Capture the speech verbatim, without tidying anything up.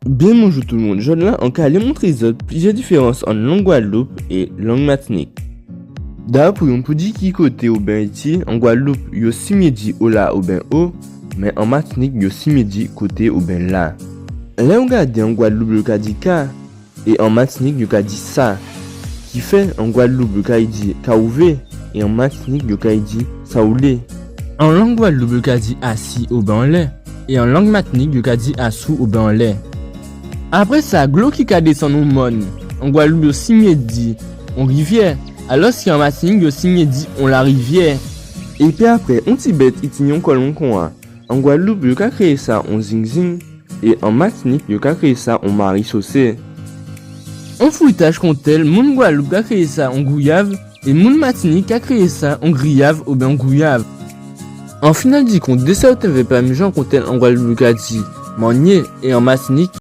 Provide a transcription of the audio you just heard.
Byen bonjou tout moun. Jòdla an ka alé montré zòt plizyè diférans ant lang Gwadloup é lang Matinik. Dabò pou yonn, pou di ki koté oben iti, an Gwadloup yo simyé di ola oben o, mé an Matinik yo simyé di koté oben la. Lè ou gadé an Gwadloup yo ka di ka, é an Matinik yo ka di sa. Kifè an Gwadloup yo kay di ka ou vé, é an Matinik yo kay di sa ou lé. An lang Gwadloup yo ka di asi oben anlè, é an lang Matinik yo ka di asou oben anlè. Apré sa, glo ki ka désann on mòn, an Gwadloup yo simyé di on rivyè, alòski an Matinik yo simyé di on larivyè. Épi apré, on ti bèt i tini on kòlonn kon a, an Gwadloup yo ka kriyé sa on zingzing, é an Matinik yo ka kriyé sa on marisosé. On fwitaj kontèl, moun Gwadloup ka kriyé sa on gouyav, é moun Matinik ka kriyé sa on griyav oben on gouyav. An final di kont, dé sèten vèb pa menm jan, kontèl an Gwadloup yo ka di mannyé, é an Matinik